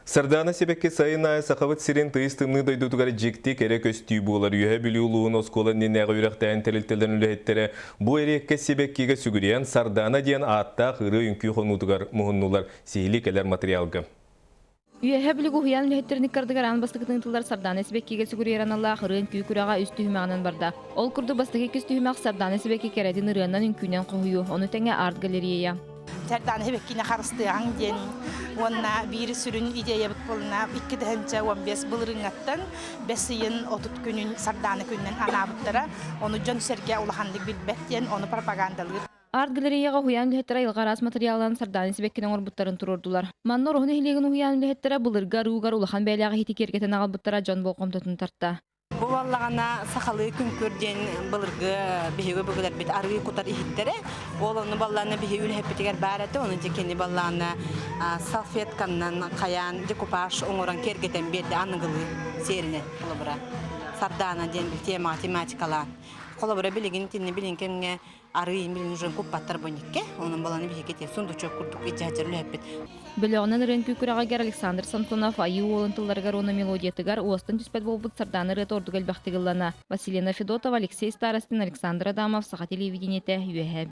Сардаана сибэкки сайын аайы Сахабыт сирин тыйыс тымныы дойдутугар дьикти кэрэ көстүү буолар. Үөһээ Бүлүү улууһун оскуола иннинээҕи үөрэхтээһин тэрилтэлэрин үлэһиттэрэ бу эриэккэс сибэккигэ сүгүрүйэн Сардаана диэн ааттаах ырыа-үҥкүү хонуутугар муһуннулар. Сиһилии кэлэр материалга. Үөһээ Бүлүүгэ уһуйаан үлэһиттэрин ыккардыгар аан бастакытын ыытыллар Сардаана сибэккигэ сүгүрүйэр аналлаах ырыа-үҥкүү күрэҕэ үс түһүмэҕинэн барда. Ол курдук бастакы иккис түһүмэх Сардаана сибэкки кэрэтин ырыанан үҥкүүнэн хоһуйуу, ону тэҥэ арт-галерея. Сардаана сибэккини харыстыаҕыҥ диэн уонна биир сүрүн идеябыт буолна 2015 былырыыҥҥаттан бэс ыйын 30 күнүн Сардаана күнүнэн анаабыттара. Ону дьон-сэргэ улаханнык билбэт диэн ону пропагандалыыр. Арт-галереяҕа уһуйаан үлэһиттэрэ айылҕа араас матырыйаалынан сардаана сибэккини оҥорбуттарын туруордулар. Манна Ороһу нэһилиэгин уһуйаан үлэһиттэрэ былыргы арыыгар улахан бэйэлээх иһити киэргэтэн аҕалбыттара дьон болҕомтотун тарта. Бу буоллаҕына сахалыы күҥкүр диэн былыргы биһиги өбүгэлэрбит арыы кутар иһиттэрэ. Ол ону баллаана биһиги үлэһиппитигэр баар этэ. Ону дьэ кини баллаана салфетканнан хайаан декупаж оҥорон киэргэтэн биэрдэ аныгылыы сиэринэн холобура. Сардаана диэн тема тематикалаан. Холобура билигин итинни билин кэмҥэ арыы билин уже куппаттар бу никке. Онон баланы биһиги те сундучок курдук иччэһэтэр үлэһиппит. Бөлөҕүнэн ырыа үҥкүү күрэҕигэр Александр Самсонов Айыы Уолун тылларыгар уонна мелодиятыгар уостан түспэт буолбут Сардаана ырыата ордук элбэхтик ыллана. Василина Федотова, Алексей Старостин, Александр Адамов, Саха телевидениетэ, Үөһээ.